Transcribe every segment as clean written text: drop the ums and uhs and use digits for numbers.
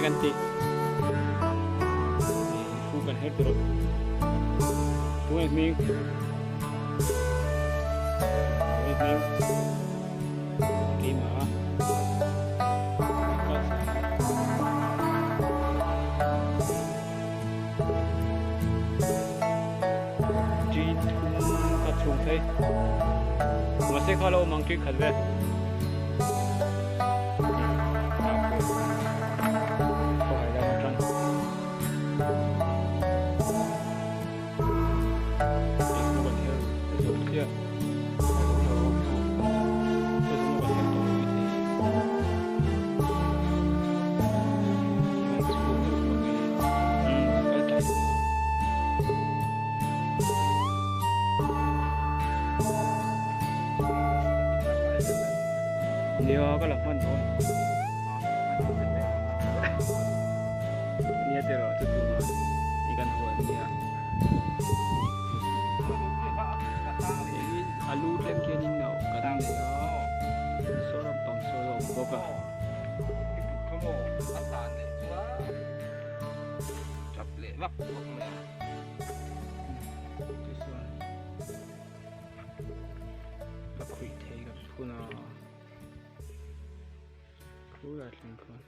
kan tih fu kan her tur tunge hming hming keimah Ṭi thum ka chhung thei. Mahse kha lo awm ang ṭi khat vel. Khawhai lam aṭang. Nia ka la hman dawn nia tiraw chu tuna i kan huan nia alu tlem khian in no kan nei a saw lampang saw a awm bawk a. Tichuan a khuih thei kan phun a khulai thleng khan.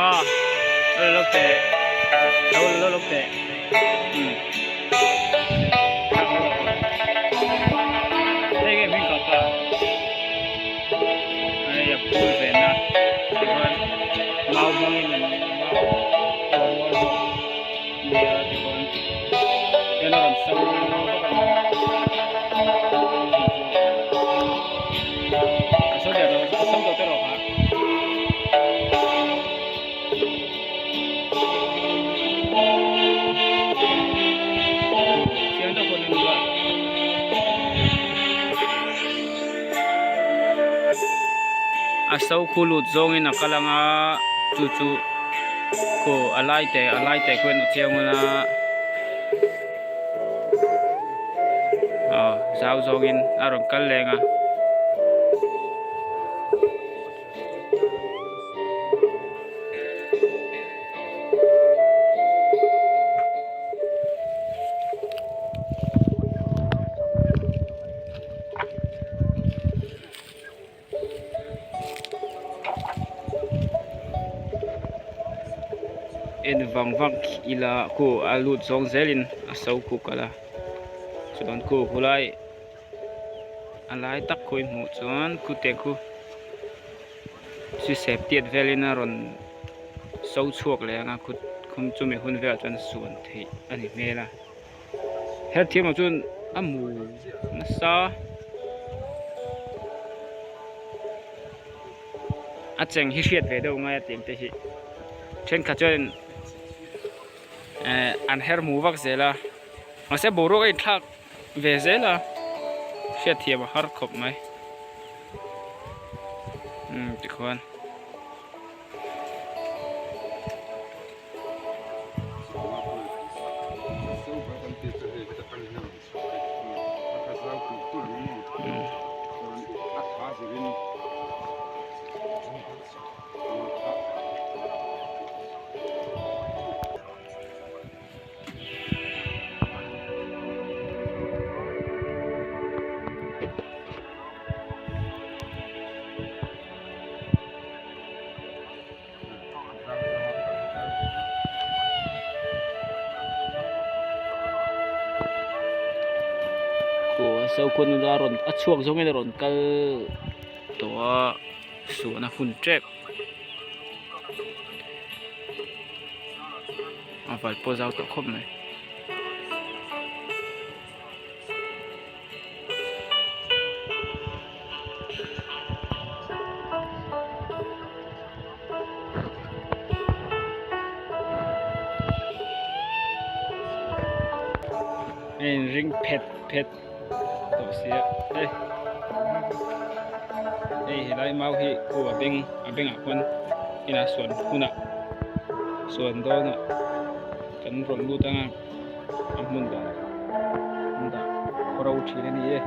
Ma, lo lo teh. Lo lo lo teh. Hmm. Hei nge hming kapa. Hei a phul ve na. Tichuan mau hmangin an mau a rual bawk. Nia tichuan hian a rawn so vak a ni. A so der lo a so tawh te rawh kha. Chiang deuh pawh ni a. A so khu lut zawngin a kal ang a chu chu khaw a lai te a lai te khuan a chiang a aw zau zawngin a rawn kal leng a. En vang vang ila khu a lut zawng zelin a so khu kal a chuan khu khulai a lai tak khawi hmuh chuan khute khu sisep tiat velin a rawn so chhuak leh ang a khut khum chumi hun velah chuan suan theih a ni hmel a. Her thiam loh chuan a mu nasa a cheng hi hriat ve deuh ngai a tiang te hi thenkhat chuan eh an her mu vak zel a mahse boruak a inthlak ve zel a hriat thiam a har khawp mai umm tikhuan. Sokhaw nula rawn a chhuak zawngin a rawn kal tawh a suahna hun tep a val pawh zau tawh khawp mai. A inring phet phet tawh si a hei hei helai mau hi khu a beng a bengah khuan inah suan hunah suan dawnah kan rawn lut anga a hmun danah an dah khaw ro thin a ni e.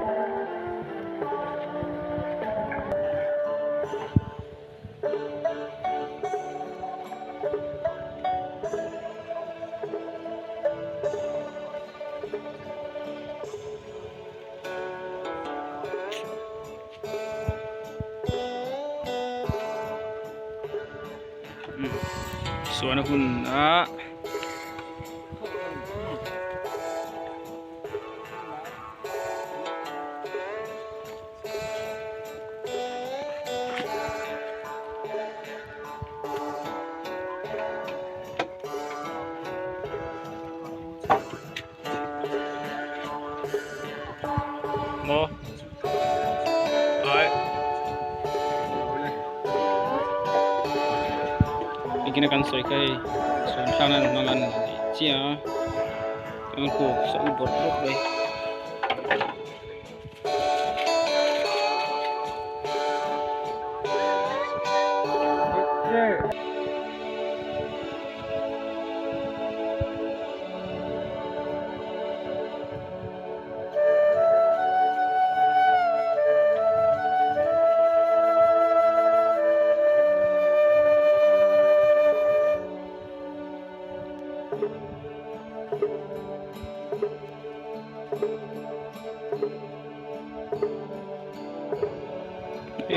Suan a hun a. Maw ai engtin a kan sawi kha hei sawn thlang nan hmang an tih chiah a chuan khu sa u bawrh bawrh mai.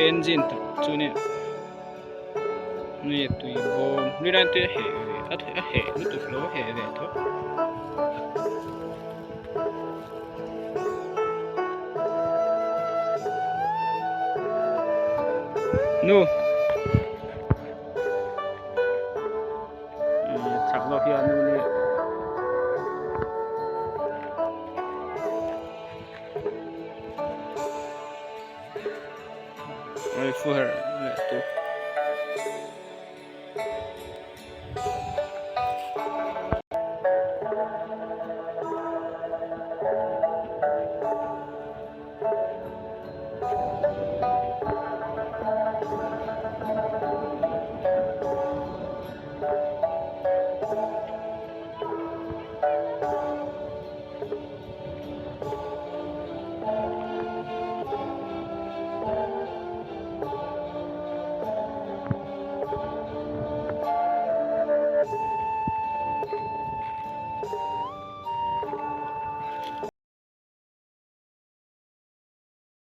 Engine tak chu nia nge tui bawm nilai te a heh ve a a heh lutuk lo a heh ve tho. Nu. Chak lawk hian nu nia. Oi fu her.